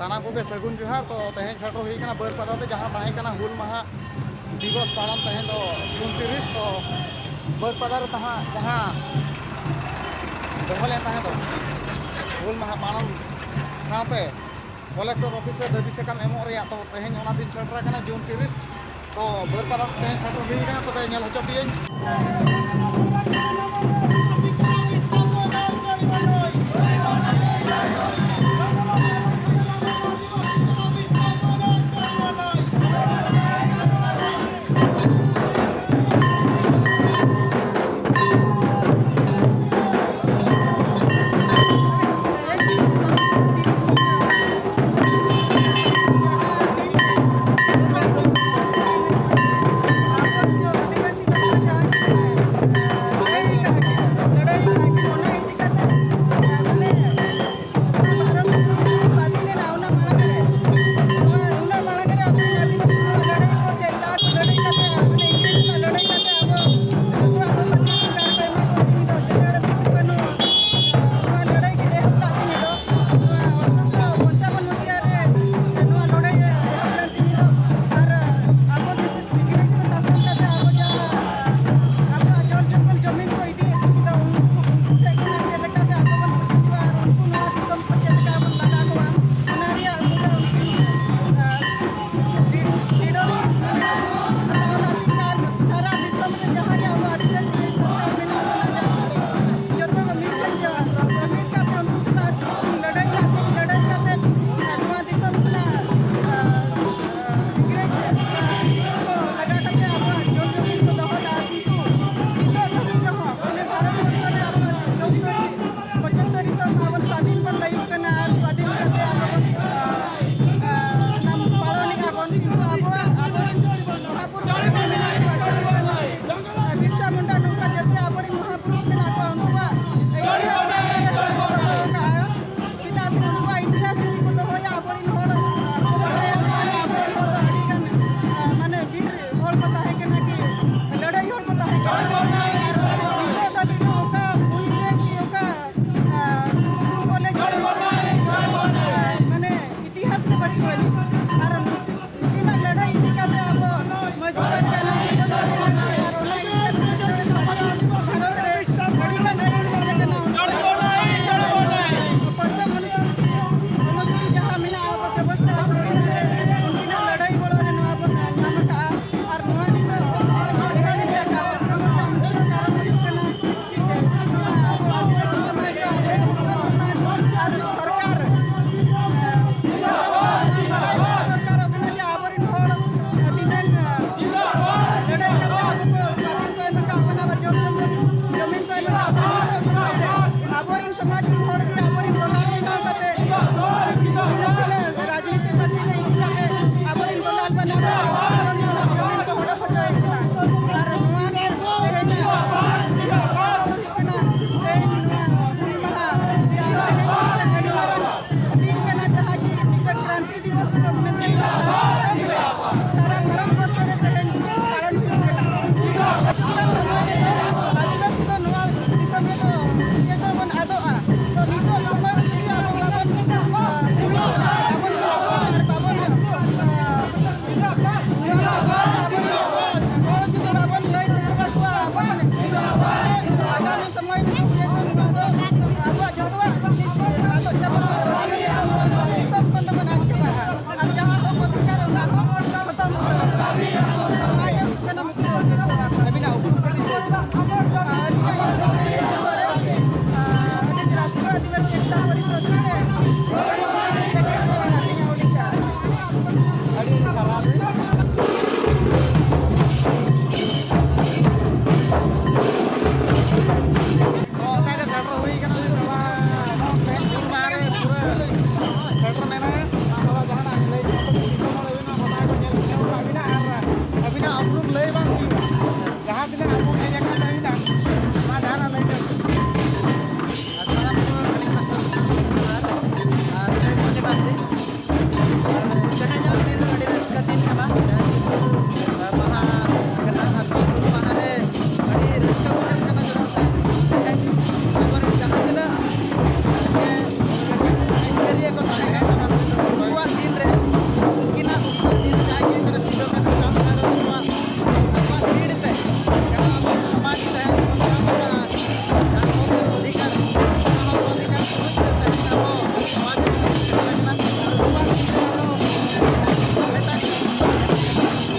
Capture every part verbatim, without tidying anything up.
ᱥᱟᱱᱟᱢ ᱠᱚᱜᱮ ᱥᱟᱹᱜᱩᱱ ᱡᱚᱦᱟᱨ᱾ ᱛᱚ ᱛᱮᱦᱮᱧ ᱥᱮᱴᱮᱨ ᱦᱩᱭ ᱠᱟᱱᱟ ᱵᱟᱹᱨᱯᱟᱫᱟ ᱛᱮ, ᱡᱟᱦᱟᱸ ᱛᱟᱦᱮᱸ ᱠᱟᱱᱟ ᱦᱩᱞ ᱢᱟᱦᱟ ᱫᱤᱵᱚᱥ ᱯᱟᱞᱚᱱ ᱛᱮᱦᱮᱧ ᱫᱚ ᱡᱩᱱ ᱛᱤᱨᱤᱥ᱾ ᱛᱚ ᱵᱟᱹᱨᱯᱟᱫᱟ ᱨᱮ ᱛᱟᱦᱮᱸ ᱡᱟᱦᱟᱸ ᱫᱚᱦᱚ ᱞᱮᱱ ᱛᱟᱦᱮᱸ ᱫᱚ ᱦᱩᱞ ᱢᱟᱦᱟ ᱯᱟᱞᱚᱱ ᱥᱟᱶᱛᱮ ᱠᱚᱞᱮᱠᱴᱚᱨ ᱚᱯᱷᱤᱥ ᱨᱮ ᱫᱟᱹᱵᱤ ᱥᱟᱠᱟᱢ ᱮᱢᱚᱜ ᱨᱮᱭᱟᱜ, ᱛᱚ ᱛᱮᱦᱮᱧ ᱚᱱᱟ ᱫᱤᱱ ᱥᱮᱴᱮᱨ ᱟᱠᱟᱱᱟ, ᱡᱩᱱ ᱛᱤᱨᱤᱥ᱾ ᱛᱚ ᱵᱟᱹᱨᱯᱟᱫᱟ ᱛᱮᱦᱮᱧ ᱥᱮᱴᱮᱨ ᱦᱩᱭ ᱟᱠᱟᱱᱟ, ᱛᱚᱵᱮ ᱧᱮᱞ ᱦᱚᱪᱚ ᱯᱮᱭᱟᱹᱧ᱾ ᱥᱮᱴᱮᱨ ᱢᱮᱱᱟᱭᱟ, ᱢᱟ ᱛᱚᱵᱮ ᱡᱟᱦᱟᱱᱟᱜ ᱞᱟᱹᱭ ᱠᱟᱛᱮ ᱫᱤᱥᱚᱢ ᱦᱚᱲ ᱟᱹᱵᱤᱱ ᱢᱟ ᱜᱚᱴᱟ ᱠᱚ ᱧᱮᱞ ᱧᱮᱞ ᱠᱟᱜ ᱵᱤᱱᱟ ᱟᱨ ᱟᱹᱵᱤᱱᱟᱜ ᱩᱯᱨᱩᱢ ᱞᱟᱹᱭ ᱵᱟᱝ ᱦᱩᱭᱩᱜᱼᱟ᱾ ᱡᱟᱦᱟᱸ ᱛᱤᱱᱟᱹᱜ ᱟᱵᱚ ᱦᱮᱡ ᱟᱠᱟᱱ ᱛᱟᱹᱵᱤᱱᱟ, ᱢᱟ ᱡᱟᱦᱟᱱᱟᱜ ᱞᱟᱹᱭ ᱵᱤᱱ᱾ ᱟᱨ ᱥᱟᱱᱟᱢ ᱠᱚ ᱟᱹᱞᱤᱧ ᱯᱟᱥᱴᱟ ᱥᱮᱫ ᱠᱷᱚᱱ ᱡᱚᱦᱟᱨ ᱟᱨ ᱡᱚᱭ ᱢᱚᱱᱤᱵᱟᱥᱤ᱾ ᱟᱨ ᱛᱮᱦᱮᱧᱟᱜ ᱫᱤᱱ ᱫᱚ ᱟᱹᱰᱤ ᱨᱟᱹᱥᱠᱟᱹ ᱫᱤᱱ ᱠᱟᱱᱟ᱾ ᱡᱟᱦᱟᱸ ᱫᱤᱱ ᱫᱚ ᱵᱟᱦᱟ ᱠᱟᱱᱟ ᱟᱨ ᱱᱚᱣᱟ ᱦᱩᱞ ᱢᱟᱦᱟ ᱨᱮ ᱟᱹᱰᱤ ᱨᱟᱹᱥᱠᱟᱹ ᱵᱩᱡᱷᱟᱹᱜ ᱠᱟᱱᱟ᱾ ᱪᱮᱫᱟᱜ ᱥᱮ ᱛᱮᱦᱮᱧ ᱟᱵᱚᱨᱮᱱ ᱡᱟᱦᱟᱸ ᱛᱤᱱᱟᱹᱜ ᱜᱮ ᱟᱹᱭᱫᱟᱹᱨᱤᱭᱟᱹ ᱠᱚ ᱛᱟᱦᱮᱸ ᱠᱟᱱ ᱛᱟᱵᱚᱱᱟ, ᱩᱱᱠᱩᱣᱟᱜ ᱫᱤᱱ ᱨᱮ, ᱩᱱᱠᱤᱱᱟᱜ ᱩᱯᱨᱩᱢ ᱫᱤᱱ ᱡᱟᱦᱟᱸᱭ ᱜᱮ ᱠᱟᱱᱟ ᱥᱤᱫᱩ ᱠᱟᱹᱱᱦᱩ ᱪᱟᱸᱫ ᱵᱷᱟᱭᱨᱚ ᱛᱟᱠᱚᱣᱟᱜ, ᱟᱠᱚᱣᱟᱜ ᱫᱤᱱ ᱛᱮ ᱡᱟᱦᱟᱸ ᱟᱵᱚ ᱥᱚᱢᱟᱡᱽ ᱨᱮ ᱡᱟᱦᱟᱸ ᱦᱚᱲ ᱚᱫᱷᱤᱠᱟᱨ, ᱚᱱᱟ ᱦᱚᱲ ᱚᱫᱷᱤᱠᱟᱨ ᱥᱚᱢᱟᱡᱽ ᱨᱮ ᱛᱟᱦᱮᱸ ᱠᱟᱱᱟ, ᱟᱵᱚ ᱥᱚᱢᱟᱡᱽ ᱨᱮ ᱩᱱᱠᱩᱣᱟᱜ ᱫᱤᱱ ᱨᱮ ᱟᱨᱚ ᱢᱮᱛᱟᱜ ᱠᱟᱱᱟ᱾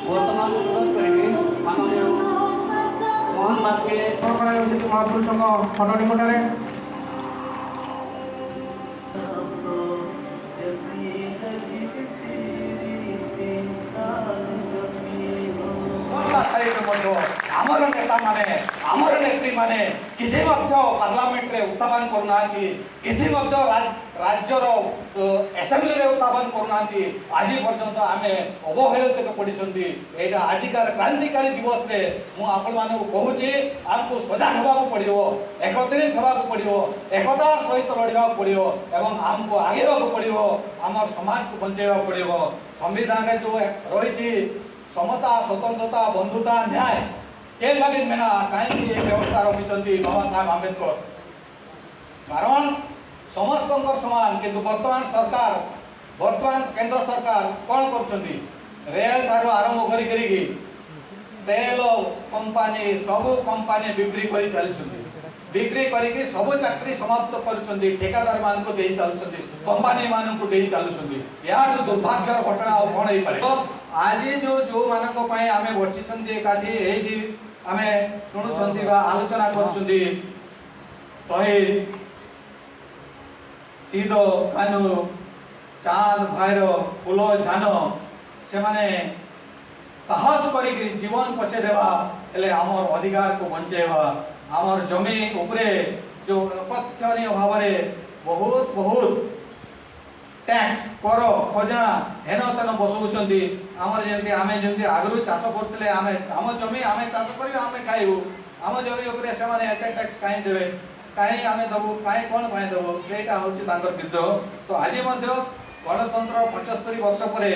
ବର୍ତ୍ତମାନ ଅନୁରୋଧ କରିବି ମାନନୀୟ ମୋହନ ଦାସକେ। କରାଯାଉଛି ମହାପୁରୁଷଙ୍କ ଫଟୋ ନିକଟରେ। ମହିଳା ସାହିତ୍ୟ ମଧ୍ୟ ଆମର ନେତାମାନେ, ଆମର ନେତ୍ରୀମାନେ କିଛି ମଧ୍ୟ ପାର୍ଲାମେଣ୍ଟରେ ଉତ୍ଥାପନ କରୁନାହାନ୍ତି, କିଛି ମଧ୍ୟ ରା-, ରାଜ୍ୟର, ଅ, ଆସେମ୍ବଲିରେ ଉତ୍ଥାପନ କରୁନାହାନ୍ତି। ଆଜି ପର୍ଯ୍ୟନ୍ତ ଆମେ ଅବହେଳିତ ପଡ଼ିଛନ୍ତି। ଏଇଟା ଆଜିକାର କ୍ରାନ୍ତିକାରୀ ଦିବସରେ ମୁଁ ଆପଣମାନଙ୍କୁ କହୁଛି, ଆମକୁ ସଜାଗ ହେବାକୁ ପଡ଼ିବ, ଏକତ୍ରିତ ହେବାକୁ ପଡ଼ିବ, ଏକତା ସହିତ ଲଢ଼ିବାକୁ ପଡ଼ିବ ଏବଂ ଆମକୁ ଆଗେଇବାକୁ ପଡ଼ିବ, ଆମର ସମାଜକୁ ବଞ୍ଚେଇବାକୁ ପଡ଼ିବ। ସମ୍ବିଧାନରେ ଯେଉଁ ରହିଛି ସମତା, ସ୍ୱତନ୍ତ୍ରତା, ବନ୍ଧୁତା, ନ୍ୟାୟ, ଚେନ୍ ଲାଗି ମେନା କାହିଁକି ଏ ବ୍ୟବସ୍ଥା ରଖିଛନ୍ତି ବାବା ସାହେବ ଆମ୍ବେଦକର? କାରଣ ସମସ୍ତଙ୍କର ସମାନ। କିନ୍ତୁ ବର୍ତ୍ତମାନ ସରକାର, ବର୍ତ୍ତମାନ କେନ୍ଦ୍ର ସରକାର କ'ଣ କରୁଛନ୍ତି? ରେଳ ଠାରୁ ଆରମ୍ଭ କରିକିରି କି ତେଲ କମ୍ପାନୀ, ସବୁ କମ୍ପାନୀ ବିକ୍ରି କରି ଚାଲିଛନ୍ତି। ବିକ୍ରି କରିକି ସବୁ ଚାକିରି ସମାପ୍ତ କରୁଛନ୍ତି, ଠିକାଦାରମାନଙ୍କୁ ଦେଇ ଚାଲୁଛନ୍ତି, କମ୍ପାନୀମାନଙ୍କୁ ଦେଇ ଚାଲୁଛନ୍ତି। ଏହାଠୁ ଦୁର୍ଭାଗ୍ୟର ଘଟଣା ଆଉ କ'ଣ ହେଇପାରେ? ତ ଆଜି ଯୋଉ, ଯୋଉମାନଙ୍କ ପାଇଁ ଆମେ ବସିଛନ୍ତି ଏକାଠି, ଏଇଠି ଆମେ ଶୁଣୁଛନ୍ତି ବା ଆଲୋଚନା କରୁଛନ୍ତି, ଶହୀଦ ସିଦ, କାହ୍ନୁ, ଚାନ୍ଦ, ଭୈରବ, ଫୁଲ, ଝାନ, ସେମାନେ ସାହସ କରିକିରି ଜୀବନ ପଛେ ଦେବା, ହେଲେ ଆମର ଅଧିକାରକୁ ବଞ୍ଚେଇବା। ଆମର ଜମି ଉପରେ ଯୋଉ ଅକଥନୀୟ ଭାବରେ ବହୁତ, ବହୁତ ଟ୍ୟାକ୍ସ, କର, ଖଜଣା ହେନ ତେନ ବସଉଛନ୍ତି। ଆମର ଯେମିତି, ଆମେ ଯେମିତି ଆଗରୁ ଚାଷ କରୁଥିଲେ, ଆମେ, ଆମ ଜମି ଆମେ ଚାଷ କରିବା, ଆମେ ଖାଇବୁ, ଆମ ଜମି ଉପରେ ସେମାନେ ଏତେ ଟ୍ୟାକ୍ସ କାହିଁ ଦେବେ? କାହିଁ ଆମେ ଦବୁ? କାହିଁ, କ'ଣ ପାଇଁ ଦବୁ? ସେଇଟା ହଉଛି ତାଙ୍କର ବିଦ୍ରୋହ। ତ ଆଜି ମଧ୍ୟ ଗଣତନ୍ତ୍ର ପଞ୍ଚସ୍ତରୀ ବର୍ଷ ପରେ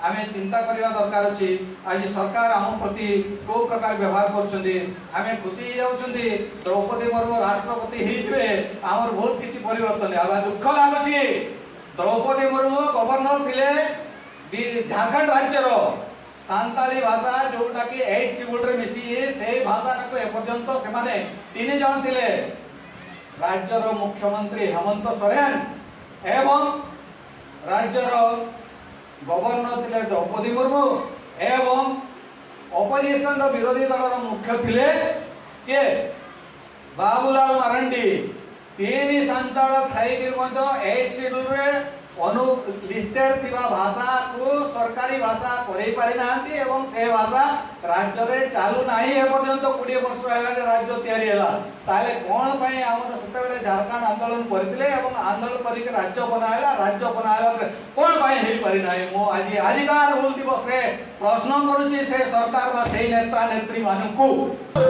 ଆମେ ଚିନ୍ତା କରିବା ଦରକାର ଅଛି। ଆଜି ସରକାର ଆମ ପ୍ରତି କୋଉ ପ୍ରକାର ବ୍ୟବହାର କରୁଛନ୍ତି? ଆମେ ଖୁସି ହେଇଯାଉଛନ୍ତି, ଦ୍ରୌପଦୀ ମୁର୍ମୁ ରାଷ୍ଟ୍ରପତି ହେଇଯିବେ, ଆମର ବହୁତ କିଛି ପରିବର୍ତ୍ତନ। ଆଉ ଦୁଃଖ ଲାଗୁଛି, ଦ୍ରୌପଦୀ ମୁର୍ମୁ ଗଭର୍ଣ୍ଣର ଥିଲେ ବି-, ଝାଡ଼ଖଣ୍ଡ ରାଜ୍ୟର ସାନ୍ତାଳୀ ଭାଷା, ଯୋଉଟାକି ଏଇଟ୍ ସିଡ୍ୟୁଲରେ ମିଶି, ସେଇ ଭାଷାଟାକୁ ଏପର୍ଯ୍ୟନ୍ତ ସେମାନେ ତିନି ଜଣ ଥିଲେ, ରାଜ୍ୟର ମୁଖ୍ୟମନ୍ତ୍ରୀ ହେମନ୍ତ ସୋରେନ ଏବଂ ରାଜ୍ୟର ଗଭର୍ଣ୍ଣର ଥିଲେ ଦ୍ରୌପଦୀ ମୁର୍ମୁ ଏବଂ ଅପୋଜିସନର, ବିରୋଧୀ ଦଳର ମୁଖ୍ୟ ଥିଲେ କିଏ? ବାବୁଲାଲ ମାରାଣ୍ଡି। ତିନି ସାନ୍ତାଳ ଥାଇକିରି ମଧ୍ୟ ଏଇଟ୍ ସିଡ୍ୟୁଲରେ ଅନୁ ଲିଷ୍ଟେଡ ଥିବା ଭାଷାକୁ ସରକାରୀ ଭାଷା କରେଇ ପାରିନାହାନ୍ତି ଏବଂ ସେ ଭାଷା ରାଜ୍ୟରେ ଚାଲୁନାହିଁ। ଏପର୍ଯ୍ୟନ୍ତ କୋଡ଼ିଏ ବର୍ଷ ହେଲାଣି ରାଜ୍ୟ ତିଆରି ହେଲା। ତାହେଲେ କ'ଣ ପାଇଁ ଆମର ସେତେବେଳେ ଝାଡ଼ଖଣ୍ଡ ଆନ୍ଦୋଳନ କରିଥିଲେ ଏବଂ ଆନ୍ଦୋଳନ କରିକି ରାଜ୍ୟ ବନା ହେଲା? ରାଜ୍ୟ ବନା ହେଲା ପରେ କ'ଣ ପାଇଁ ହେଇପାରିନାହିଁ? ମୁଁ ଆଜି, ଆଜିକାର ହୁଲ ଦିବସରେ ପ୍ରଶ୍ନ କରୁଛି ସେ ସରକାର ବା ସେଇ ନେତା ନେତ୍ରୀମାନଙ୍କୁ।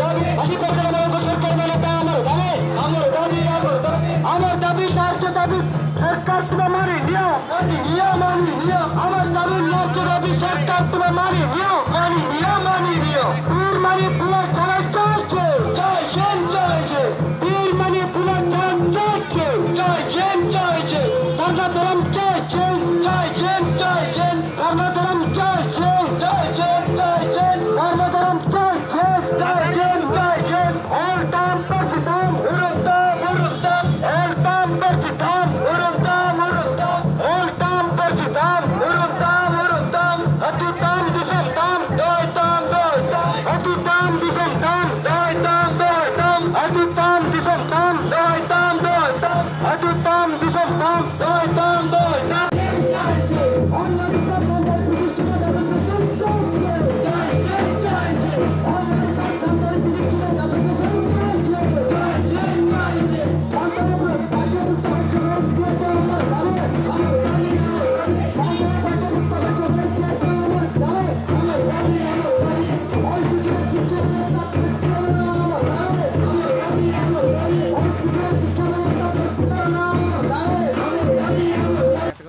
দাবি, দাবি করতে হবে আমাদের সরকার, মানে তা আমার দাবি, আমার দাবি, আমার দাবি, আমার দাবি, রাজ্য দাবি, সরকার তুমে মানি নিও, মানি নিও, মানি নিও। আমার দাবি, রাজ্য দাবি, সরকার তুমে মানি নিও, মানি নিও, মানি নিও। বীর মানি পুনরুদ্ধার চলছে, চলছে, চলছে। বীর মানি পুনরুদ্ধার চলছে, চলছে। ᱡᱮᱱ, ᱡᱚᱭ ᱡᱮᱱ, ᱥᱟᱨᱱᱟ ᱫᱷᱚᱨᱚᱢ ᱡᱚᱭ ᱡᱮᱱ, ᱡᱚᱭ ᱡᱮᱱ, ᱡᱚᱭ ᱡᱮᱱ, ᱥᱟᱨᱱᱟ ᱫᱷᱚᱨᱚᱢ ᱡᱚᱭ ᱡᱮᱱ, ᱡᱚᱭ ᱡᱮᱱ, ᱡᱚᱭ ᱡᱮᱱ, ᱥᱟᱨᱱᱟ ᱫᱷᱚᱨᱚᱢ ᱡᱚᱭ ᱡᱮᱱ, ᱡᱚᱭ ᱡᱮᱱ, ᱡᱚᱭ ᱡᱮᱱ᱾ ᱚᱞ ᱛᱟᱢ ᱯᱟᱹᱨᱥᱤ ᱛᱟᱢ ᱩᱨᱩᱢ ᱛᱟᱢ, ᱩᱨᱩᱢ ᱛᱟᱢ, ᱚᱞ ᱛᱟᱢ ᱯᱟᱹᱨᱥᱤ ᱛᱟᱢ ᱩᱨᱩᱢ ᱛᱟᱢ, ᱩᱨᱩᱢ ᱛᱟᱢ, ᱚᱞ ᱛᱟᱢ ᱯᱟᱹᱨᱥᱤ ᱛᱟᱢ ᱩᱨᱩᱢ ᱛᱟᱢ, ᱩᱨᱩᱢ ᱛᱟᱢ, ᱟᱹᱛᱩ ᱛᱟᱢ ᱫᱤᱥᱚᱢ ᱛᱟᱢ ᱫᱚᱦᱚᱭ ᱛᱟᱢ, ᱫᱚᱦᱚᱭ ᱛᱟᱢ, ᱟᱹᱛᱩ ᱛᱟᱢ ᱫᱤᱥᱚᱢ ᱛᱟᱢ ᱫᱚᱦᱚᱭ ᱛᱟᱢ, ᱫᱚᱦᱚᱭ ᱛᱟᱢ, ᱟᱹᱛᱩ ᱛᱟᱢ ᱫᱤᱥᱚᱢ ᱛᱟᱢ ᱫᱚᱦᱚᱭ ᱛᱟᱢ, ᱫᱚᱦᱚᱭ ᱛᱟᱢ, ᱟᱹᱛᱩ ᱛᱟᱢ ᱫᱤᱥᱚᱢ ᱛᱟᱢ ᱫᱚᱦᱚᱭ ᱛᱟᱢ, ᱫᱚᱦᱚᱭ ᱛᱟᱢ᱾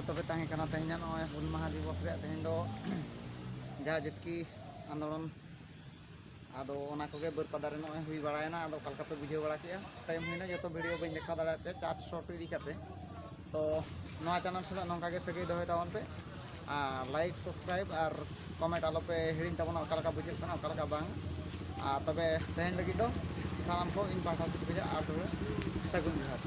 ᱛᱚᱵᱮ ᱛᱟᱦᱮᱸ ᱠᱟᱱᱟ ᱛᱮᱦᱮᱧᱟᱜ ᱱᱚᱜᱼᱚᱭ ᱦᱩᱞ ᱢᱟᱦᱟ ᱫᱤᱵᱚᱥ ᱨᱮᱭᱟᱜ ᱛᱮᱦᱮᱧ ᱫᱚ ᱡᱟᱦᱟᱸ ᱡᱤᱛᱠᱤ ᱟᱱᱫᱳᱞᱚᱱ, ᱟᱫᱚ ᱚᱱᱟ ᱠᱚᱜᱮ ᱵᱟᱹᱨᱯᱟᱫᱟ ᱨᱮ ᱱᱚᱜᱼᱚᱭ ᱦᱩᱭ ᱵᱟᱲᱟᱭᱮᱱᱟ᱾ ᱟᱫᱚ ᱚᱠᱟ ᱞᱮᱠᱟ ᱯᱮ ᱵᱩᱡᱷᱟᱹᱣ ᱵᱟᱲᱟ ᱠᱮᱜᱼᱟ? ᱴᱟᱭᱤᱢ ᱦᱩᱭᱱᱟ, ᱡᱚᱛᱚ ᱵᱷᱤᱰᱤᱭᱳ ᱵᱟᱹᱧ ᱫᱮᱠᱷᱟᱣ ᱫᱟᱲᱮᱭᱟᱜ ᱯᱮᱭᱟ ᱪᱟᱨ ᱥᱚ ᱤᱫᱤ ᱠᱟᱛᱮ᱾ ᱛᱚ ᱱᱚᱣᱟ ᱪᱮᱱᱮᱞ ᱥᱟᱞᱟᱜ ᱱᱚᱝᱠᱟ ᱜᱮ ᱥᱟᱹᱜᱟᱹᱭ ᱫᱚᱦᱚᱭ ᱛᱟᱵᱚᱱ ᱯᱮ, ᱟᱨ ᱞᱟᱭᱤᱠ, ᱥᱟᱵᱥᱠᱨᱟᱭᱤᱵ ᱟᱨ ᱠᱚᱢᱮᱱᱴ ᱟᱞᱚ ᱯᱮ ᱦᱤᱲᱤᱧ ᱛᱟᱵᱚᱱᱟ, ᱚᱠᱟ ᱞᱮᱠᱟ ᱵᱩᱡᱷᱟᱹᱜ ᱠᱟᱱᱟ, ᱚᱠᱟ ᱞᱮᱠᱟ ᱵᱟᱝ᱾ ᱟᱨ ᱛᱚᱵᱮ ᱛᱮᱦᱮᱧ ᱞᱟᱹᱜᱤᱫ ᱫᱚ ᱥᱟᱱᱟᱢ ᱠᱚ ᱤᱧ ᱯᱟᱦᱴᱟ ᱥᱮᱫ ᱠᱷᱚᱱᱟᱜ ᱟᱨ ᱛᱚᱵᱮ ᱥᱟᱹᱜᱩᱱ ᱡᱚᱦᱟᱨ᱾